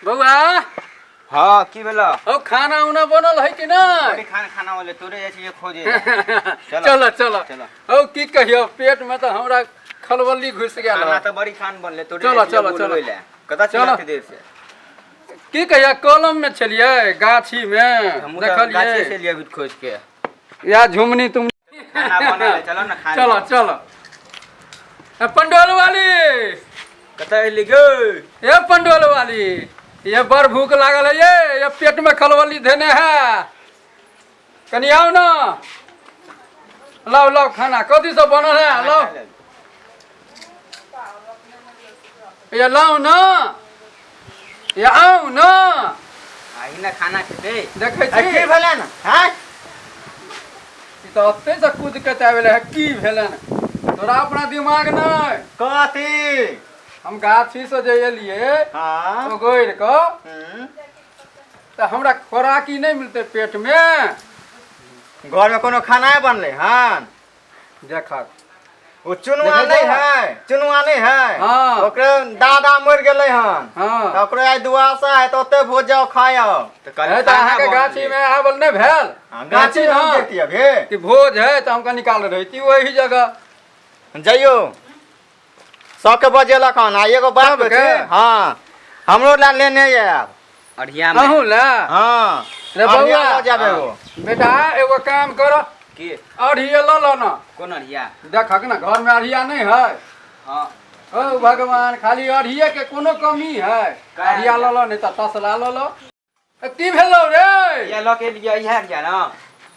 बौआ। हाँ, की भेलो? ओ खाना उना बनल है कि नहीं? बड़ी खाना खाना वाले तोरे जाइ छियै खोजे। चलो। चलो चलो। चलो। ओ की कहियो, पेट में तो हमरा खलबल्ली घुस गेल खाना है। तऽ बड़ी खान बनले तोरे। चलो, जाइ छियै चलो, चलो। बोलबै लए। कतऽ चलो। छलियै एते देर से? की कहिया, कलम में छलियै, गाछी में। हमहूँ तऽ गाछिए देखलियै से लियै अभी खोज के। या झुमनी तुम। खाना बनल है, चलो ना खा। चलो चलो। ए, पंडौल वाली। कतऽ एली गो? ए पंडौल वाली, ये बड़ भूख लागल है ये पेट में खलबली धेने है, कनि आउ ना। लाओ लाओ, खाना कथी सब बनल है? लाओ ये, लाओ ना ये, आउ ना। आही ना, खाना खेतै। देखै आ, छी। की भेलै ने हैं? ई तऽ ओतै से कूद के तऽ आबि है। की भेलन तोरा? अपना दिमाग नहि। कथी? हम गाछी से जे एलियै ओगोरि कऽ तऽ हमरा खोराकी नहि मिलतै पेट मे। घरमे कोनो खाना बनलै हन? देखक। ओ चुनुआ देखै नहि छौ? है, चुनुआ नहि है। ओकरे दादा मरि गेलै हन। तऽ ओकरे आइ दुआसा है, तऽ ओते भोज जाओ खाय आउ। तऽ कहली है तऽ खाना अहाँके बनलै। गाछी मे आबल नहि भेल? गाछी ना। हम देखती अभी। कि भोज है तऽ हम कनि निकाल रहिती ओहि जगह। जइयो, सबके बजेलक हन। आ एगो बात सबके? कहै छी, हँ, हमरो लए लेने आयब। अढ़िया में। अहूँ ले। हँ। रे बौआ। अढ़िया लऽ जायब एगो। बेटा, एगो काम कर। की? अढ़िए लऽ लो ना। कोन अढ़िया? देखक ना, घर में अढ़िया नहीं है? हाँ। ओ भगवान, खाली अढ़िए के कोनो कमी है? का? अढ़िया लऽ लो, नहीं तऽ तसला लऽ लो। ए, की भेलौ रे? इएह लऽ के एलियै, इएह अढ़िया ना।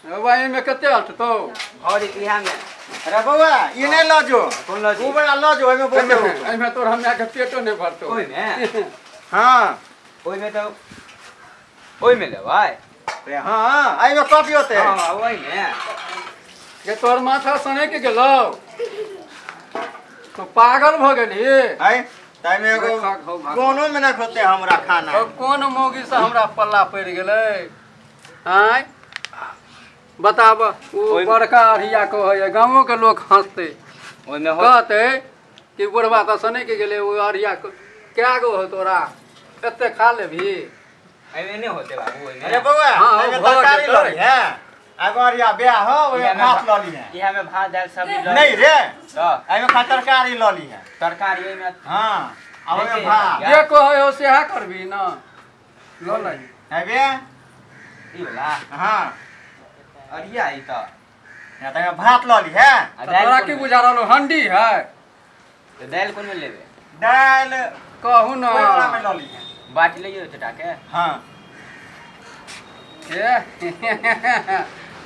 बाबा, एहिमे कते अटतौ? भऽ जेतै इएह में। अरे बौआ, ई नहि लऽ जो। कोन लऽ ओ जी? बड़ा लऽ जो, ओहिमे बहुत होतौ। एहिमे तोर हमरा के पेटो नहि भरतौ। ओहिमे? हँ। ओहिमे तऽ ओहिमे लेबै। अरे हँ, एहिमे कथी होतै? हँ, ओहिमे। जे तोहर माथा सनकि गेलौ? तू पागल भऽ गेलही? है ताहिमे एगो खा, खाउ, भाग। कोनो मे नहि होतै हमरा खाना। और कोन मौगी से हमरा पल्ला पड़ि गेलै? आँय, बताब। ओ बड़का अढ़िया कहैए, गाँवोके लोक हँसतै। ओहिमे हो। कहतै कि बुढ़बा तऽ सनकि गेलै। ओ अढ़िया कए गो हो तोरा? एते खा लेबही? एहिमे नहि होतै बाबू, ओहिमे। अरे बौआ, हँ, एहिमे भऽ तरकारी जेतै। लऽ लीहे, एगो अरिया ब्याह हो, ओहिमे इएहमे भात लऽ लीहे। इएहमे भात दालि सब्जी लऽ नहि रे। तऽ एहिमे खाली तरकारी लऽ लीहे। तरकारी ओहिमे? हँ, आ ओहिमे देखिए, भात। जे कहै हो सएह करबही ने, लऽ लही। हेबे। ई वला? हँ। अरिया ई तऽ। या तऽ एहिमे भात लऽ लीहे। आ तऽ दालि तोरा कोन की मे? बुझा रहलौ, हंडी है? तऽ दालि कोनमे लेबै? दालि कहू ने। ओहि वला मे लऽ लीहे। बाटी लैयो चटाके। हँ। हे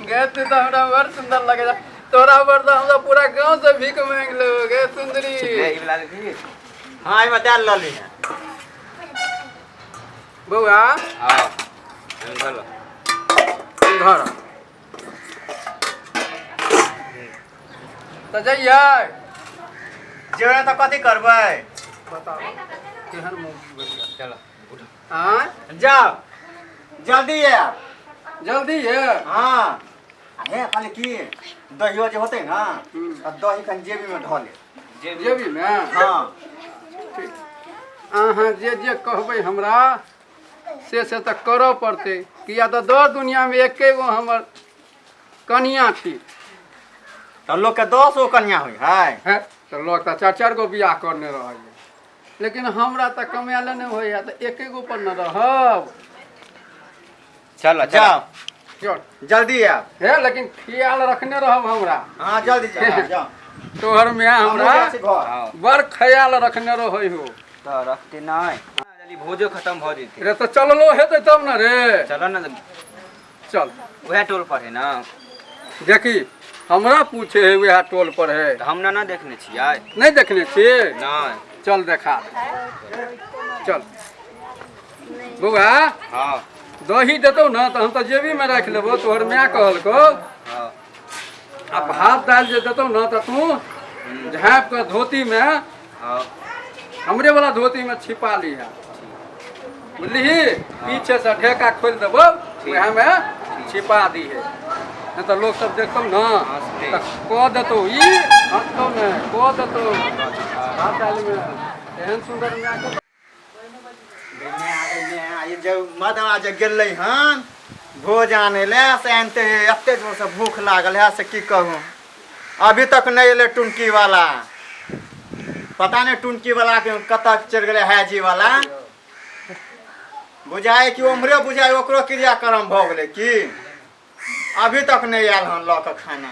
गे, तू तऽ हमरा बड़ सुन्दर लगे। तोरा पर तऽ हमरा पूरा गाँव से भीख मांगि लेबो गे सुन्दरी। ले, ई वला लेबही? हँ, एहिमे दालि लऽ लीहे। बौआ। हँ, एहिमे धऽ लो। घर तऽ जइयै। जेबै तऽ कथी करबै? बताउ, केहन मौगी भेलियै? चलो। आँय? जाओ, जल्दी आयब। जल्दी ये। हँ, आ हे, कहली की दहियो जे होतै ने, तऽ दही कनि जेबीमे धऽ ले। जेबीमे? हँ। ठीक। अहाँ जे जे कहबै हमरा से से तऽ करऽ पड़तै, किया तऽ दस दुनिआँमे एके गो हमर कनिआँ छी। तऽ लोकके 10 गो कनिया होइ है। है तऽ लोक तऽ चारि चारि गो बियाह करने रहैए, लेकिन हमरा तऽ कमायले नहि होइए, तऽ एके गो पर ने रहब। चलो चलो। जाओ। चल। जल्दी आयब। हे, लेकिन ख्याल रखने रहब हमरा। हँ, जल्दी जाओ जाओ। तोहर माय हमहूँ हमरा जाइ छी घर। हँ। बड़ ख्याल रखने रहै हो। तऽ रखते नहि, जल्दी भोजो खतम भऽ जेतै। रे, तऽ चललो हेतै तब ने रे। चलो ने। चल। उएह टोल पर है ना? देखी, हमरा पूछे है वएह टोल पर है। तऽ हम ना ना देखने छियै। नहि देखने छी? नहि। चल, देखा दे। चल बौआ। हँ। दही देतौ ने तऽ हम तऽ जेबीमे राखि लेबो, तोहर माय कहलकौ। आ भात दालि जे देतौ ने तऽ तू झाँपि कऽ धोतीमे, हमरे वाला धोतीमे छिपा लिहे, बुझलिही? पीछे से ढेका खोलि देबौ, उएहमे छिपा दिहे, नहि तऽ लोक सब देखतौ ने हँसतै। तऽ कऽ देतौ ई, हँसतौ ने, कऽ देतौ भात दालिमे एहन सुन्दर मायके। गे, माय आ गेल, माय आइ जे मदवा जे गेलै हन भोज आनै लए से आनिते एते जोरसँ भूख लागल है से की कहू। अभी तक नहि एलै टुनकी वाला, पता नहि टुनकी वाला के कतऽ चलि गेलै। हाजी वाला बुझाइ कि उम्हरे बुझाइ ओकरो क्रियाक्रम भऽ गेलै की, अभी तक नहि आयल हन लऽ कऽ खाना।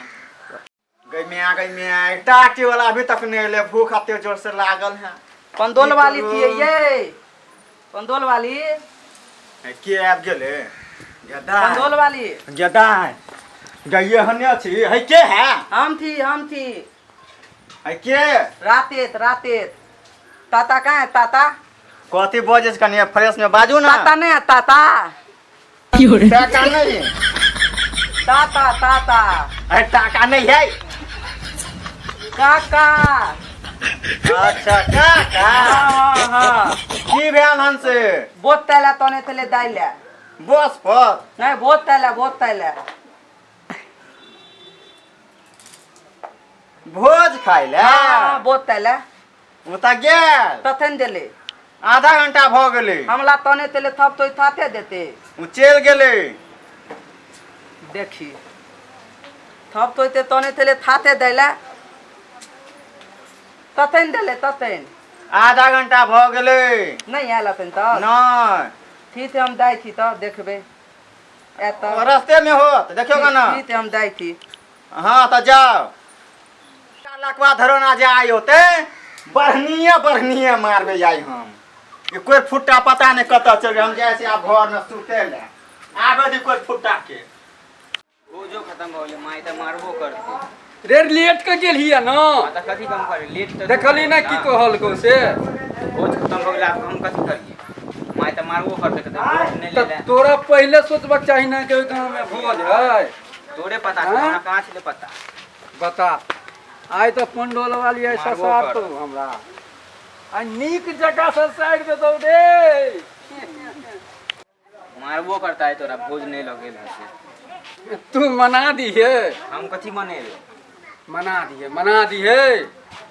गई मिया गई मिया, टाटी वाला अभी तक नहीं एले, भूख एते जोर से लागल है। पंदोल वाली की थी करू? ये पंदोल वाली। ए, के आबि गेलै गदा? पंदोल वाली। गदा गइये हने छी है के है? हम थी, हम थी। है के? रातेत रातेत। ताता कहाँ है ताता? कथी बजै छै कनि फ्रेश में बाजू ना। ताता नहीं है ताता? टाका नहीं है। ताता ताता। अरे टाका नहीं है। काका। अच्छा काका। हाँ हाँ। की भेल हन से? बहुत तैला तने तले दाइला। बस पर नहीं, बहुत तैला, बहुत तैला। भोज खाइ ले? हाँ, बहुत तैला। ओ तऽ गेल। तथन देले? आधा घंटा भऽ गेलै। हमला तने तेले थप तो थाते देते। ओ चलि गेलै। देखी थप तो ते तने तेले थाते दैला, तथन देले तथन? आधा घंटा भऽ गेलै। नहीं आयल अखन तक? नहि। ठीक है, हम दाइ थी तऽ देखबै एत। रस्ते में होत, देखियौ ना। ठीक है, हम दाइ थी। हाँ तऽ जाओ, लकवा धरो ना जे आइ होते बढ़निए बढ़निए मारबै आइ हम। ई कोइ फुट्टा पता नहि कतऽ चलि गेल। हम जाइ छी आब घरमे सुतै लए, आबे दी कोइ फुट्टा के। भोजो खत्म भऽ गेलै, माय तऽ मारबो करतै। रे लेट के गेलही न? हाँ, तऽ कथी कम करे लेट तऽ? देखली ना की कहलकौ से? भोज खत्म भऽ गेलै, आब हम कथी करियै? माय तऽ मारबो करतै, कहतै भोज नहि तऽ लेले। तोरा पहिले सोचबाक चाही ने कि ओहि गाँवमे भोज है। तोरे पता छौ। हाँ? हमरा कहाँ छलै पता? बता, आइ तऽ पंडौल वाली आइ मारबो ससार तो करत। हमरा आइ नीक जगह ससारि देतौ रे। मारबो करता है तोरा, भोज नहि लऽ गेल हसे। तू मना दिहे। हम कथी मनेबै? मना दिहे, मना दिहे,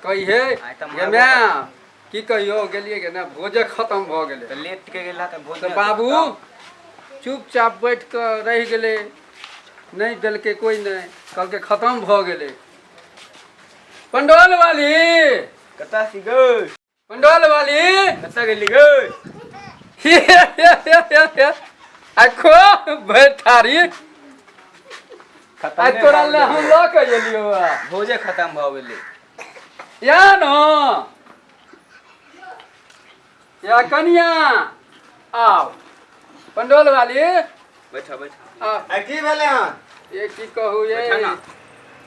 कहिहे। आइ तऽ गे मारबो माय करतै। की कहियो, गेलियै गे ने, भोजे खत्म भऽ गेलै। तऽ लेट के गेला तऽ भोज तऽ नहि बाबू होतै। चुपचाप बैठ कऽ रहि गेलै, नहि देलकै कोइ नहि, कहलकै खत्म भऽ गेलै। पंडौल वाली। कतऽ छी गै? पंडौल वाली। कतऽ गेली गै? आ खो बैठारी। खत्म आइ तोरा ले हम लऽ के एलियौ। भोजे खत्म भऽ गेलै। या न या कनिया आउ, पंडौल वाली। बैठ बैठ। आ। आ की भेलै हन? ये की कहू ये। बैठा ना।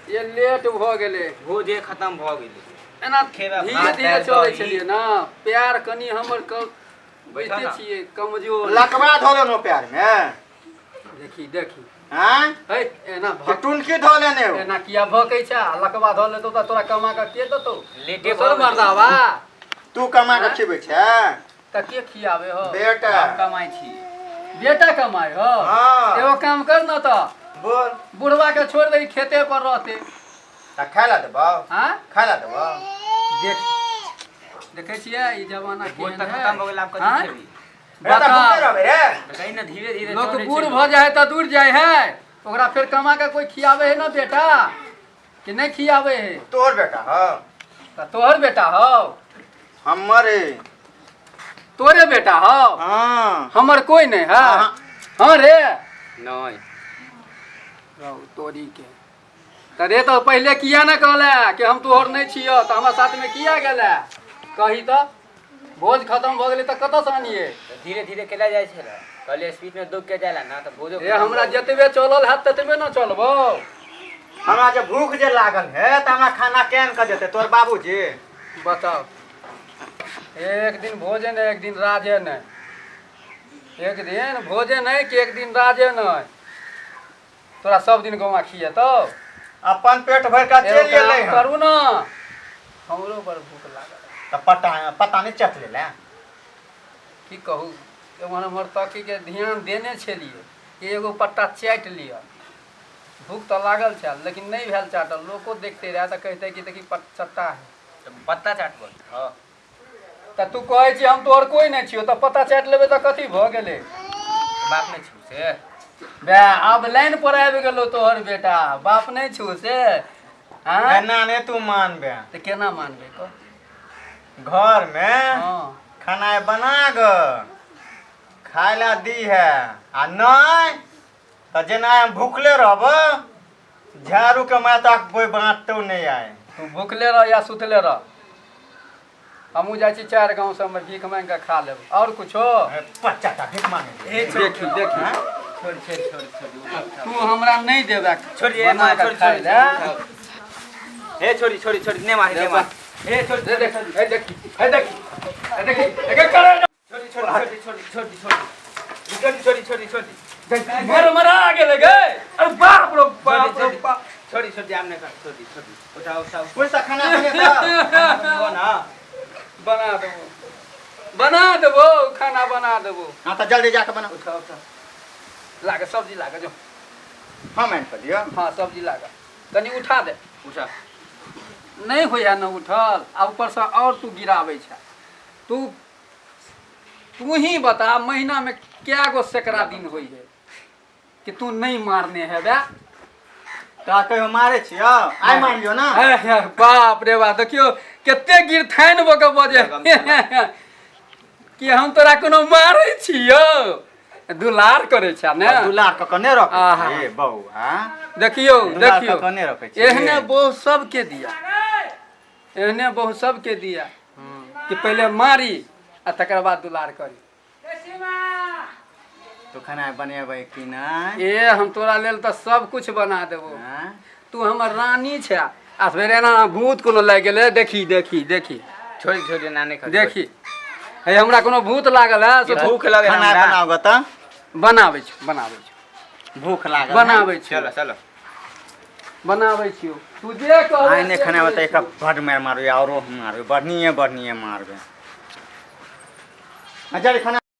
ये लेट भऽ गेलै। भोजे खत्म भऽ गेलै। एना खेबा धीरे भात, धीरे दालि, चलै दही। छलियै ने, प्यार कनि हमर बैठा बुझिते ना। छियै कमजोर। लकवा धऽ लेलहुँ पैर मे? देखी देखी। आँय? है एना कि भक टुनकी धऽ लेने हो? एना किया भकै छै? आ लकवा धऽ लेतौ तऽ तोरा कमा कऽ के देतौ? लेटे दोसर भऽ गेलै। मर्दावा। तू कमा कऽ खिबै छै? तऽ के खियाबे हो? बेटा। हम कमाइ छी। बेटा कमाइ हो? हाँ। एगो काम कर न तऽ। बोल। बुढ़वा के छोड़ दही, खेते पर रहते। तऽ खाय लए देबौ? हाँ। खाय लए देबौ? देख, देखै छियै ई जमाना भोज केहन तऽ है? खत्म भऽ गेल, आब कथी हाँ? खेबही? रे तऽ बताउ। भूखे रहबै रे? तऽ कही ने, धीरे धीरे लोक चलै बूढ़ छै। भऽ जाइ है तऽ दूर जाइ है, ओकरा फेर कमा के कोइ खियाबे है ना बेटा कि नहि खियाबे है? तोहर बेटा हौ? तऽ तोहर बेटा हौ? हमर ए। तोरे बेटा हौ? हाँ। हमर कोइ नहि है? हाँ। हाँ रे? नहि। रौ तोरी के, तऽ रे तऽ पहिले किया ने कहले कि हम तोहर नहि छियौ? तऽ हमरा साथमे किया गेले? कही तऽ, भोज खतम भऽ गेलै तऽ कतऽसँ आनियै? तऽ धीरे धीरे केला जाइ छै ने, कहलियै स्पीड में दौड़ के जाय ला ना तऽ भोजो ए हमरा जतबे चलल हैत ततबे ने चलबौ। हमरा जे भूख जे लागल है तऽ हमरा खाना केहन कऽ देतै तोहर बाबूजी? बताउ, एक दिन भोजन एक दिन राजे नहि, एक दिन भोजन नहि कि एक दिन राजे नहि, तोरा सब दिन गौआ खिएतौ? अपन पेट भरि कऽ एगो चलि गेलै काम हन। करू ने, हमरो बड़ भूख लागल है। तऽ पता पता नहि चट लेले। की कहू, एम्हर एम्हर तकीके ध्यान देने छलियै कि एगो पत्ता चाटि लिअ, भूख तऽ लागल छल लेकिन नहि भेल चाटल। लोको देखते रहए तऽ कहितै कि देखी चट्टा है। तऽ पत्ता चाटबो? हँ। तऽ तू कहै छी हम तोहर कोइ नहि छियौ, तऽ पता चाटि लेबै तऽ कथी भऽ गेलै? बाप नहि छौ से? बे, आब लाइन पर आबि गेलौ तोहर बेटा, बाप नहि छौ से? आँय? एना नहि तू मानबे। तऽ केना मानबै कह? घर मे हँ, खाना बना ग खाय ला दी है, आ नहीं तऽ जेना हम भूखले रहब, झाड़ू के माता कोई बाँटतो नहीं आए। तू भूखले रह या सुतले रह, हमहूँ जाइ छी चारि गाँव सबमे भीख मांगि कऽ खा लेब। आओर कुछो? 50 टा भीख मांगे। हे, छोड़। देखी देखी। छोड़ छोड़ छोड़ छोड़। तू हमरा नहि देबे छोड़ ये बना मार कऽ छोड़। खाय छोड़ लए। हे, छोड़ी छोड़ी छोड़ी, ने मार ने मार, हे छोड़। हे देखी, हे देखी, हे देखी, हे देखी, एके करे। छोड़ी छोड़ी छोड़ी छोड़ी छोड़ी छोड़ी छोड़ी छोड़ी छोड़ी। मर मरा गेलै गे, अरे बाप रो बाप रो बाप। छोड़ी छोड़ी, आम नहीं कर, छोड़ी छोड़ी, उठाओ उठाओ। कोई सा खाना बने तो ना। बना देबो, बना देबो, खाना बना देबो। हाँ, तो जल्दी जाके बना। उठाओ उठाओ। लागे सब्जी लागे जो। हम आनि कऽ दियौ? हाँ, सब्जी लागे, कनि उठा दे। उठा। नहि होइए ने उठल, आ ऊपरसँ आओर तू गिराबै छ। तू तू ही बता, महीनामे कए गो सैकड़ा दिन होइ है कि तू नहि मारने हेबे? तोरा कहियो मारे छियौ? आइ मारलियौ ना। हे, हे, बाप रे बाप, देखियौ कते गिरथाइन भऽ कऽ बजे कि हम तोरा कोनो मारै छियौ, दुलार करै छ ने। दुलार कऽ कऽ नहि रखै आहा। छियै बौआ। देखियौ। दुलार देखियौ। कऽ कऽ नहि रखै छियै। एहने बहु सबके दिया, एहने बहु सबके दिया कि पहिले मारी आ तकर बाद दुलार करी। तू खाना बनेबै कि नहि? ए, हम तोरा लेल तऽ सब कुछ बना देबो। हाँ? तू हमर रानी छै, आ फेर एना भूत कोनो लागि गेलै। देखी देखी देखी। छोड़ी छोड़ी, ना नहीं कर। देखी हे, हमरा कोनो भूत लागल है से? भूख लगे खाना हमरा। बनाओ गऽ तऽ। बनाबै छी, बनाबै छी। भूख लागल है? बनाबै छी। चलो चलो। बनाबै छियौ, तू जे कहबै आइ नहि से खाना करै तऽ एकरा छियौ। बड्ड मारि मारबै, औरो मारबै, बढ़िए बढ़िए मारबै। हाँ, जल्दी खाना।